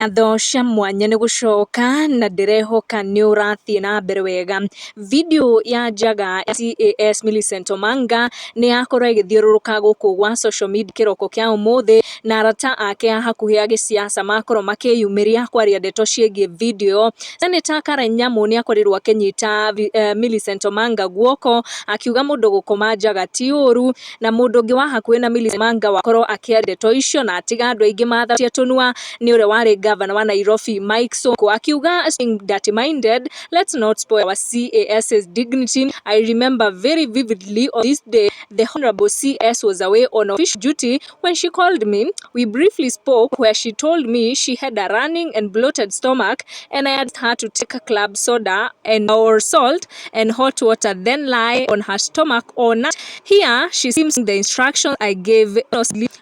Ngatho cia mwanya nĩ gũcoka na ndĩrehoka nĩ ũrathiĩ na mbere wega. Video ya njaga ya CAS Millicent Omanga nĩ yakorwo ĩgĩthiũrũrũka gũkũ gwa social media kĩroko kĩa ũmũthĩ, na arata ake a hakuhĩ a gĩsiasa makorwo makĩyumĩria kwaria ndeto ciĩgiĩ video ĩyo. Senator Karen Nyamu nĩ akorirwo akĩnyita Millicent Omanga guoko akiuga mũndũ gũkoma njaga ti ũru, na mũndũ ũngĩ wa hakuhĩ na Millicent Omanga wakorwo akĩaria ndeto icio na atiga andũ aingĩ mathatie tũnua nĩ ũrĩa warĩ gavana wa Nairobi Mike Sonko, akiuga, "Dirty minded, let's not spoil our CAS's dignity. I remember very vividly on this day the honorable CS was away on official duty when she called me. We briefly spoke where she told me she had a running and bloated stomach and I asked her to take a club soda and or salt and hot water, then lie on her stomach or not. Here she seems the instructions I gave,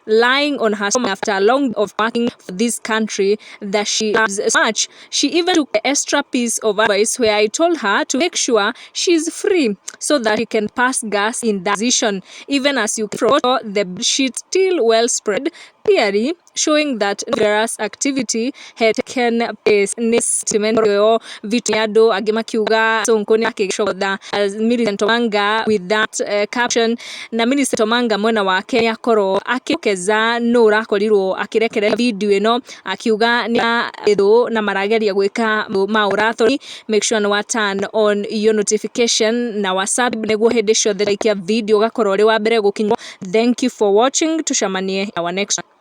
lying on her stomach after a long of working for this country that she loves so much. She even took the extra piece of advice where I told her to make sure she's free so that she can pass gas in that position. Even as you photo, the sheet still well spread, clearly showing that various activity had taken place." Nĩ statement ĩyo vitu ya andũ angĩ makiuga Sonko nĩ akĩcogotha Millicent Omanga with that caption, na Millicent Omanga mwena wake nĩ akorwo akĩkeza nũ ũrakorirwo akĩrekereria video ĩno, akiuga nĩ thũ na marageria gwĩka maũrathoni. Make sure nĩ wa turn on your notification na WhatsApp nĩguo hĩndĩ ciothe ndaikia video ũgakorwo ũrĩ wa mbere gũkinywo. Thank you for watching, tucemanie our next.